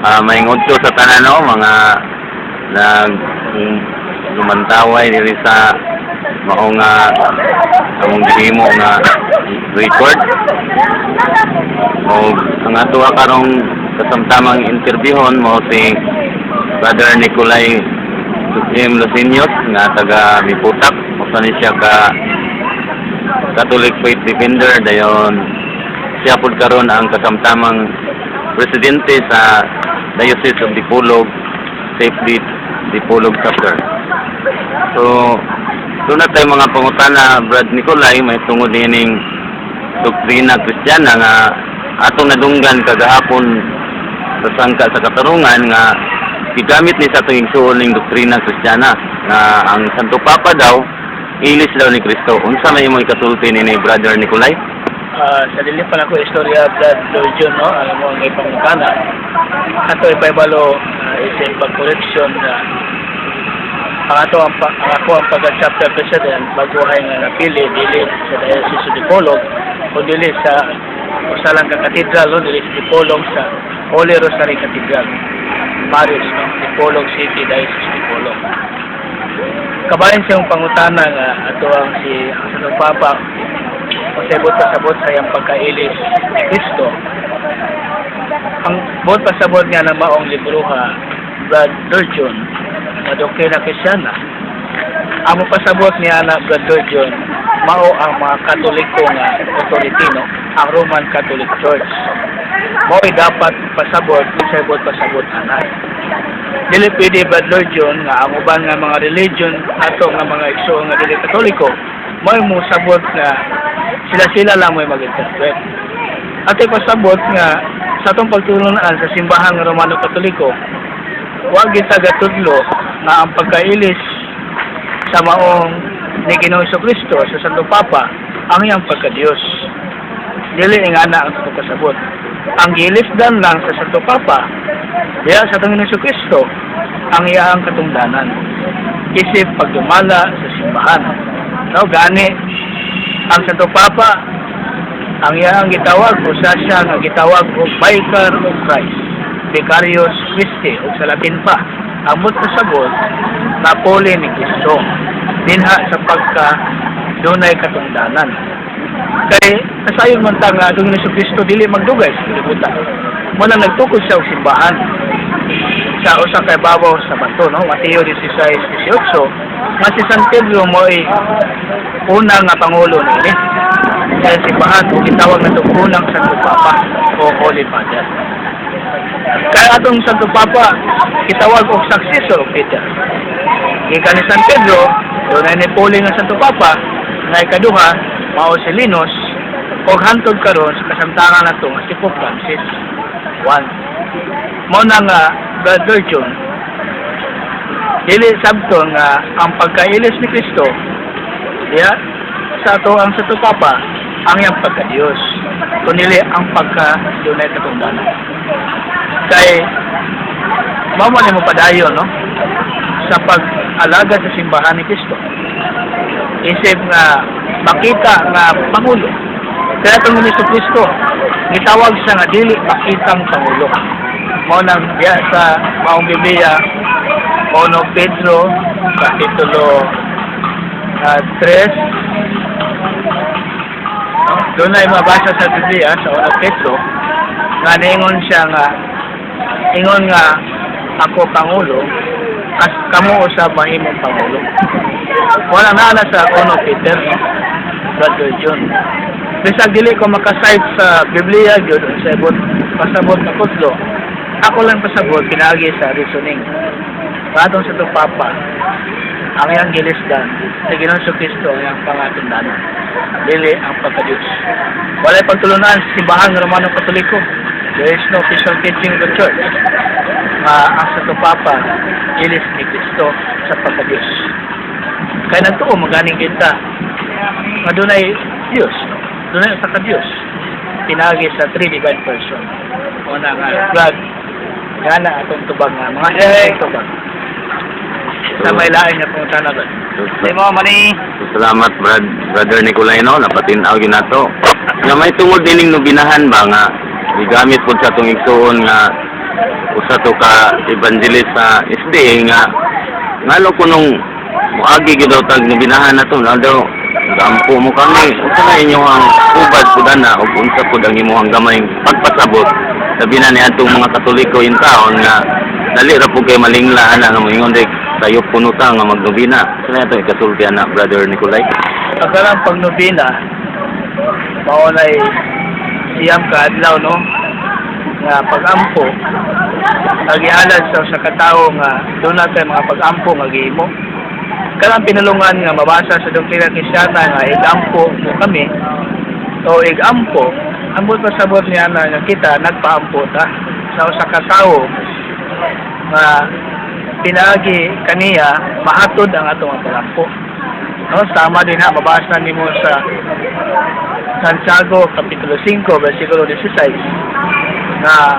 Maayong udto sa tanan, no, mga nag lumantaway diri sa maong among gihimo nga record. Og ang ato karong kasamtamang interviewon mao si Brother Nicolay M. Losinios nga taga Miputak. Usa ni siya ka Catholic Faith Defender, dayon siya pud karon ang kasamtamang presidente sa Diocese of Dipolog Safety Dipolog Chapter. So, duna tay mga pangutana, Brad Nicolay, may tungod niining doktrina Kristiyana nga atong nadunggan kagahapon sa Sangka sa Katarungan nga gigamit ni sa atong igsuon ning doktrina Kristiyana nga ang Santo Papa daw ilis daw ni Kristo. Unsa may imong ikasulti nini, Brother Nicolay? Sa dili pa nako istorya, Brad Lord, no, alam mo ang ipangutana. Ato ipaibalo isip pag-correction nga ang ato ang, pa, ang ako ang pagka-chapter president baguhay nga napili dili sa Diocese of Dipolog o dili sa usa lang ka cathedral, no, dili sa Dipolog, sa Holy Rosary Cathedral Parish, no, Dipolog City, Diocese of Dipolog. Kabahin sa iyong pangutana nga ato ang Santo Papa pasabot pasabot sa iyang pagkailis ni Kristo. Ang buot pasabot nga ng maong libroha, Brad Durjon, nga Doktrina Kristiyana, ang pasabot niya na, Brad Durjon, mao ang mga Katoliko nga authority, no, ang Roman Catholic Church mao'y dapat pasabot sa buot pasabot anay. Dili pwede, Brad Lord, nga ang uban nga mga religion ato nga mga igsoon nga dili Katoliko mo'y musabot nga sila-sila lang mo'y mag-interpret. At ipasabot nga sa atong pagtulunan sa simbahan nga Romano Katoliko, wa kita gatudlo nga ang pagkailis sa maong ni Ginoong Kristo sa Santo Papa ang iyang pagka-Diyos. Dili nga na ang atong pasabot. Ang gilisdan lang sa Santo Papa diya sa atong Ginoong Kristo ang iyang katungdanan isip pagdumala sa simbahan. No, gani ang Santo Papa, ang iyang gitawag, usa siya nga gitawag og Vicar of Christ, Vicarius Christi og sa Latin pa. Ang buot pasabot, napuli ni Kristo dinha sa pagka dunay katungdanan. Kay kasayon man ta nga atong Hesus Kristo dili magdugay sa kalibutan. Mao nang nagtukod siya og simbahan sa usa ka ibabaw sa bato, no, Mateo 16:18, nga si San Pedro mo'y una nga pangulo niini sa simbahan o gitawag na unang Santo Papa o Holy Father. Kaya atong Santo Papa gitawag og successor of Peter. Gikan ni San Pedro, dunay nipuli nga Santo Papa nga ikaduha mao si Linus og hantod karon sa kasamtangan nato nga si Pope Francis 1. Mao na nga, Brother John, dili sabton nga ang pagkailis ni Kristo diya sa ato ang Santo Papa ang iyang pagka-Diyos, kundi ang pagka dunay katungdanan. Kay mao man mo padayon, no, sa pag-alaga sa simbahan ni Kristo isip nga makita nga pangulo. Kaya itong Hesus Kristo gitawag siya nga dili makitang pangulo. Mao nang diya sa maong Biblia, 1 Pedro kapitulo 3, no? Doon ay mabasa sa Biblia sa 1 Pedro nga niingon siya nga ingon nga ako pangulo as kamo usab mahimong pangulo. Wala na sa 1 Peter, no, Brother John. Bisag dili ko maka-cite sa Biblia gyud sa ibot pasabot na kutlo, ako lang pasabot pinaagi sa reasoning. Patong sa itong Papa, ang iyang gilisdan sa Ginoong Kristo ang iyang pangatundanan, dili ang pagka-Diyos. Walay pagtulunan sa simbahan ng Romano Katoliko. There is no official teaching of the church nga ang Santo Papa ilis ni Kristo sa pagka-Diyos. Kaya nagtuo maganing kita nga dunay Diyos, no? Dunay usa ka Diyos pinaagi sa three divine person. O na nga, God, nga na atong tubag nga mga tubag sa may lain nga pangutana ba. So, Mo mani. So, salamat, Brother Nicolay, no, napatin-aw gyud nato. Nga may tungod nining nobinahan ba nga gigamit pud sa atong igsuon nga Usa to ka evangelist sa SDA nga ngalo ko nung muagi gyud daw tag nobinahan na to na daw gampo mo kami. Unsa na inyong ang ubad pud ana ug unsa pud ang imong gamay pagpasabot labi na ni atong mga Katoliko in taon nga dali ra pud kay malingla ana nga moingon dek sayo puno ta nga magnobina? Unsa na ato ikasulti ana, Brother Nicolay? Ang kanang pagnobina, mao nay 9 ka adlaw, no, nga pag-ampo nga gihalad sa usa ka tawo nga duna kay mga pag-ampo nga gihimo. Kanang pinulungan nga mabasa sa doktrina Kristiyana nga igampo mo kami o igampo, ambot pasabot niya na nga kita nagpaampo ta sa usa ka tawo nga pinaagi kaniya mahatod ang atong pag-ampo, no? Tama din ha, mabasa nimo sa Santiago Kapitulo 5, versikulo 16, na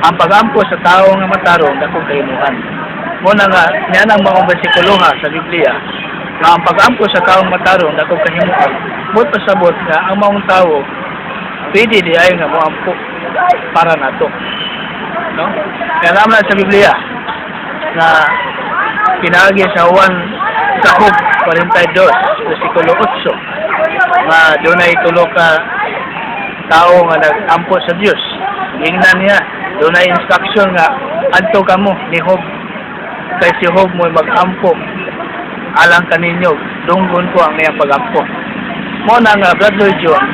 ang pag-ampo sa tao nga matarong dakong kahimuan. Mo na nga niya ang mga bersikulo ha sa Biblia nga ang pag-ampo sa taong matarong dakong kahimuan. But pasabot nga ang maong tao pwede di ay nga moampo para nato. No? Kaya naman sa Biblia na pinaagi sa Juan sa Job 42, versikulo 8, nga dunay tulo ka tao nga nag-ampo sa Dios. Gingnan niya, dunay instruction nga adto kamo ni Job kay si Job mo'y mag-ampo alang kaninyo, dunggon ko ang iyang pag-ampo. Mo na nga, Brother John,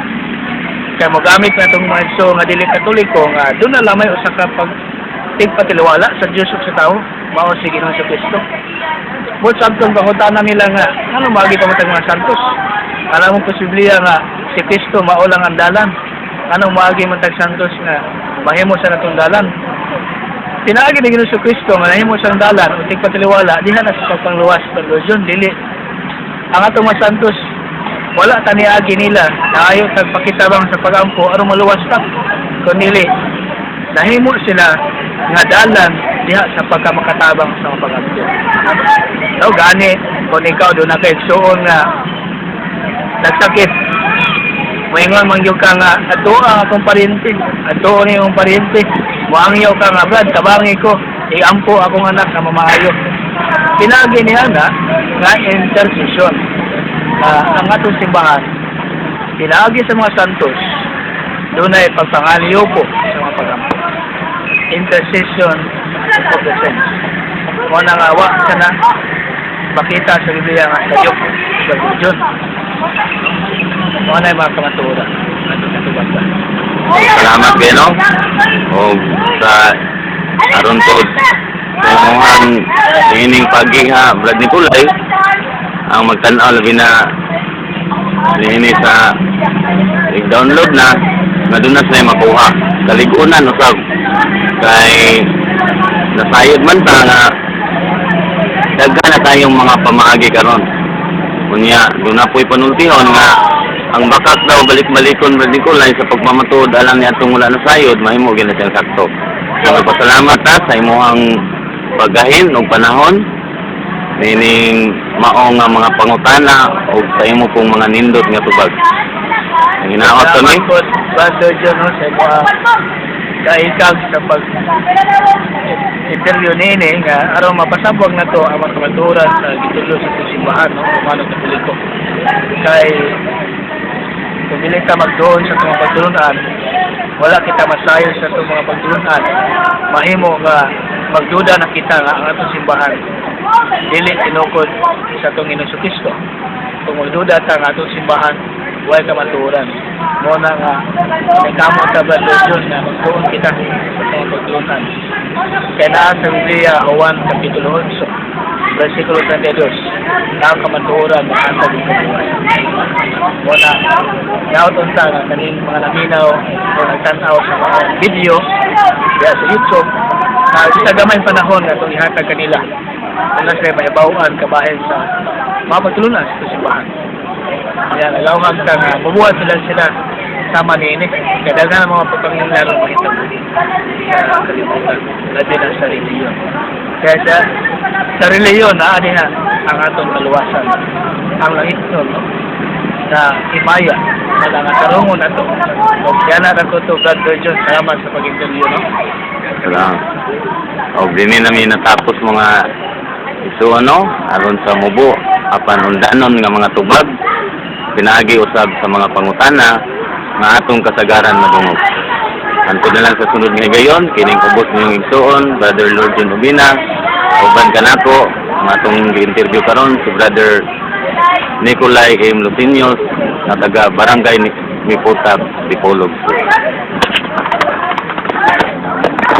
kay mogamit na itong mga igsoon nga dili Katoliko nga doon na lamay usa ka pag tigpatiliwala sa Dios ug sa tao, mao si Ginoong Kristo. But sa atong pangutana nila nga ano magi pa mo mga santos, alam mo po sa Biblia nga si Kristo mao lang ang dalan, anong maagi man tag santos nga mahimo sa natong dalan? Pinaagi ni Ginoong Kristo nga nahimo siyang dalan o tigpatiliwala diha na sa pagpangluwas. Pero yun dili ang atong mga santos, wala ta niagi nila naayo tag pakitabang sa pagampo aron maluwas ta, kundi nahimo sila nga dalan diha sa pagkamakatabang sa mga pagampo, no? Gani kung ikaw doon na kay igsuon nga nagsakit, moingon man gyud ka nga adto ang akong paryente, adto ni akong paryente, moangyaw ka nga, "Brad, tabangi ko, iampo akong anak nga mamaayo." Pinagi niya na nga intercession ang atong simbahan pinaagi sa mga santos dunay pagpangaliw po sa mga pagampo, intercession of the saints. Mo na nga wa sana makita sa Biblia nga sayop sa religion. Mo na yung mga kamatuoran atong natubag. Salamat kayo, no? O sa aron po sa imong ining pagiha, Brad Nicolay, ang magtan-aw labi na niini sa i-download na nga doon na sila makuha. Kaligunan usab kay nasayod man ta nga daghan na tayong mga pamaagi karon. Unya, doon na po'y panultihon nga ang bakak daw balik-balikon, Brad Nicolay, sa pagmamatuod alang ni atong wala nasayod, mahimo gyud na siyang sakto. So, nagpasalamat ta sa imuhang paggahin og panahon nining mao nga mga pangutana og sa imo pong mga nindot nga tubag. Ang hinaot kami. Salamat po, Brother John, no, sa mga kaikag sa pag interview niini nga aron mapasabwag na to ang mga kamatuoran sa gitudlo sa atong simbahan, no, Romano Katoliko. Kay kung dili ta magduon sa atong mga pagtulunan, wala kita masayon sa atong mga pagtulunan, mahimo nga magduda na kita nga ang atong simbahan dili tinukod sa atong Ginoong Kristo. Kung magduda ta nga atong simbahan way kamatuoran, mo na nga nagkamot ta, Brother John, nga magtuon kita sa atong pagtulunan. Kay naa sa Biblia, Juan Kapitulo 8, versikulo 32, na ang kamatuoran mahatag og kaluwasan. Mo na naot unta nga kaning mga naminaw o nagtan-aw sa mga video diya sa YouTube, sa gamay panahon nga itong ihatag kanila kung sila mahibaw-an kabahin sa mga pagtulunan sa simbahan. Yan, nalawag ka nga mabuhat sila sila sama niini. Kaya daghan ang mga pagpanginlaron mahitabo sa kalibutan, labi na sa reliyon. Kaya sa reliyon, naa diha ang atong kaluwasan. Ang langit nun, no? Na himaya, na nga tarungon ato. O kaya na ko to, Brother John, salamat sa pag-interview, no? Salamat. Og dinhi nami natapos, mga igsuon, no, aron sa mubo apan undanon nga mga tubag pinaagi usab sa mga pangutana nga atong kasagaran madungog. Hantod na lang sa sunod nga higayon, kining ubos niyong igsuon, Brother Lord John Ubina, uban kanako, ang atong gi-interview karon si Brother Nicolay M. Lucinios na taga Barangay Miputak, Dipolog.